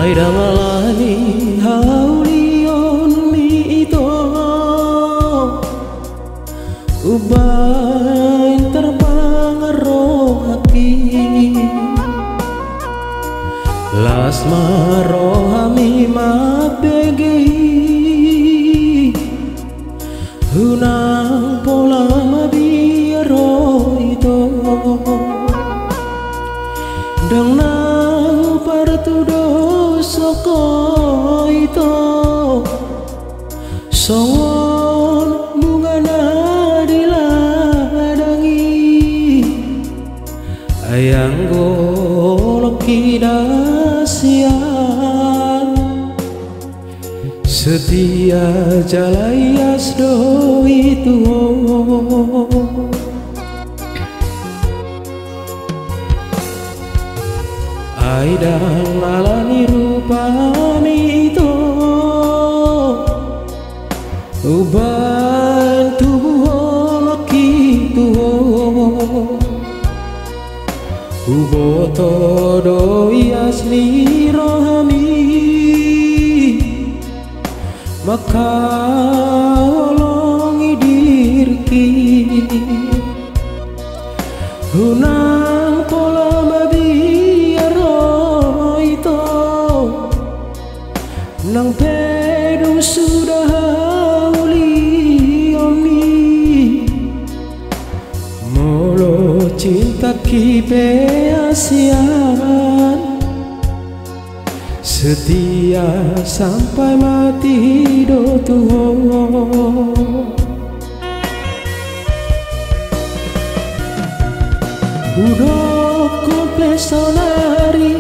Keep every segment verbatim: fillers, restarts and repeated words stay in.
Ai ndang ala ni haulion ni ito, umbahen tarpangan rohangki. Las ma rohami mambege i, unang pola mabiar ho ito. Ndang na partudoshon ho ito, songon bunga na di ladang i. Ai anggo holong hita sian, setia jala ias do i tu ho. Ai ndang ala ni rupami ito, umbahen tubu holongki tu ho. Huboto do ias ni rohami mangkaholongi diringki. Unang pola mabiar ho ito, nang pe dung suda haulion i. Molo cintangki pe hasian, setia sampai mati do tu ho. Hudokkon pe saonari,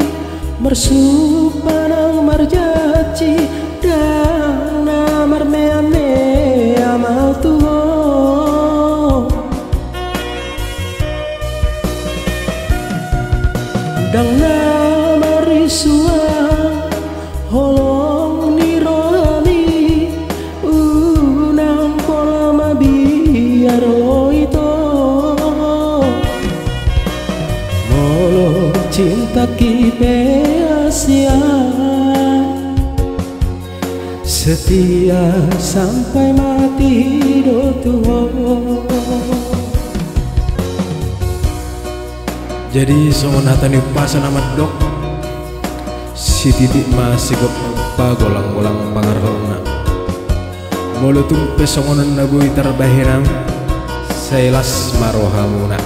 marsumpah nang marjanji, ndang na marmeamea ma au tu ho. Ndang na marisuang holong ni rohami, unang pola mabiar ho ito. Molo cintangki pe hasian, setia sampai mati do tu ho. Jadi songon hata ni umpasa na mandok, sititi ma sigompa, golanggolang pangarahutna. Molo tung pe songon on na boi tarbahenan, sai las ma rohamuna.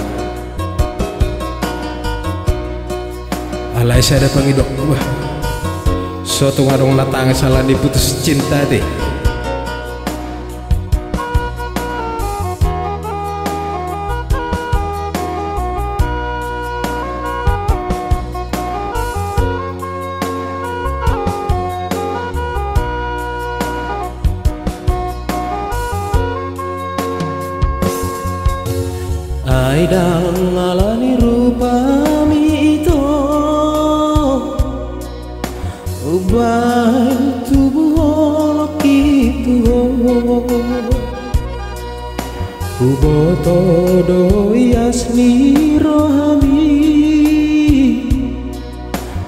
Alai sada pangidok, bah, so tung adong na tangis ala ni putus cinta ate. Ai ndang ala ni rupami ito, umbahen tubu holongki tu ho. Huboto do ias ni rohami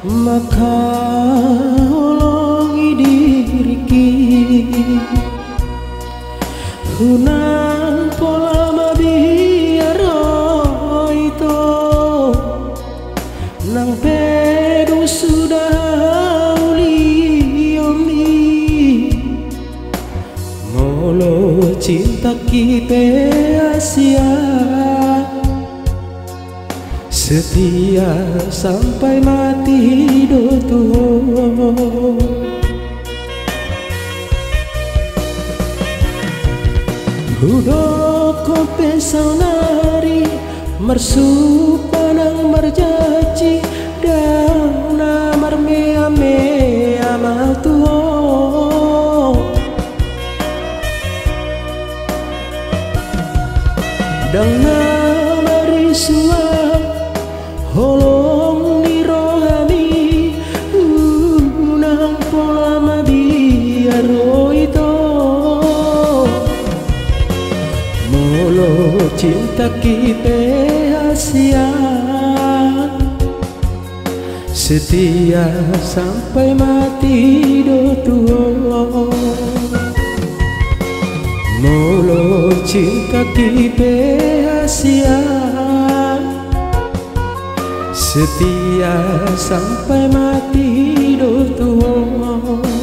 mangkaholongi diringki. Unang pola mabiar ho ito, nang pe dung suda haulion i. Molo cintangki pe hasian, setia sampai mati do tu ho. Hudokkon pe saonari, marsumpah nang marjanji, ndang na marmeamea ma au tu ho. Ndang na marisuang holong ni rohami, unang pola mabiar ho ito. Molo cintangki pe hasian, Setia sampai mati do tu ho. Molo cinta ki pe hasian, setia sampai mati do tu ho.